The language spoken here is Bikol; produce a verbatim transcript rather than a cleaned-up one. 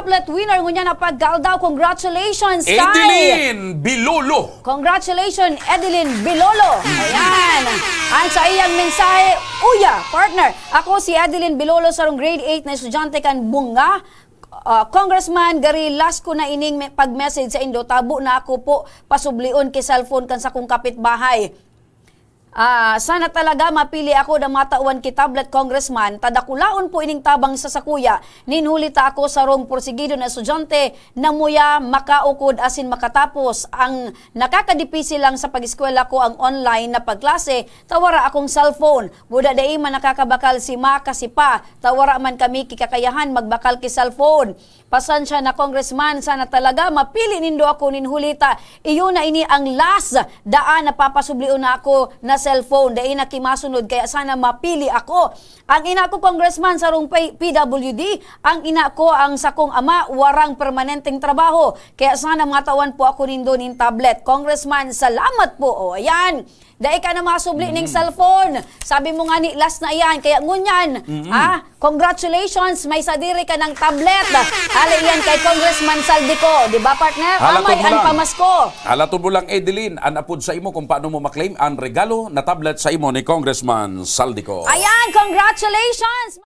Tablet winner ngunyan na pagkaldaw. Congratulations kay Edeline Bilolo. Congratulations, Edeline Bilolo. Ayan. Ang sa iyang mensahe, uya, partner. Ako si Edeline Bilolo, sarong grade eight na estudyante kan Bunga. Ah, Congressman, gari last ko na ining me- pag-message sa indo, tabo na ako po pasublion ki cellphone kan sakong kapitbahay. Ah, sana talaga mapili ako na matawan ki tablet, Congressman, ta dakulaon po ining tabang sa sakuya. Nin huli ta ako sarong porsigido na estudyante na muya makaukod asin makatapos. Ang nakakadipisil lang sa pag-eskwela ko ang online na pagklase, ta wara akong cellphone. Buda dai man nakakabakal si ma kasi pa, ta wara man kami kikakayahan magbakal ki cellphone. Pasensya na, Congressman, sana talaga mapili nindo ako nin huli ta iyo na ini ang last daan na papasublion na ako na cellphone. Dai na ki masunod, kaya sana mapili ako. Ang ina ko, Congressman, sarong P- P W D, ang ina ko, ang sakong ama, warang permanenteng trabaho. Kaya sana matawan po ako nindo nin tablet. Congressman, salamat po. O, ayan. Dai ka na masubli ning cellphone. Sabi mo nga ni last na iyan. Kaya ngunyan, ah, congratulations, may sadiri ka ng tablet. Ali iyan kay Congressman Saldico. Di ba, partner? Halaton Amay mo ang lang. pamasko. Halaton mo lang, Edeline, an apod sa imo kung paano mo maklaim an regalo na tablet sa imo ni Congressman Saldico. Ayan, congratulations!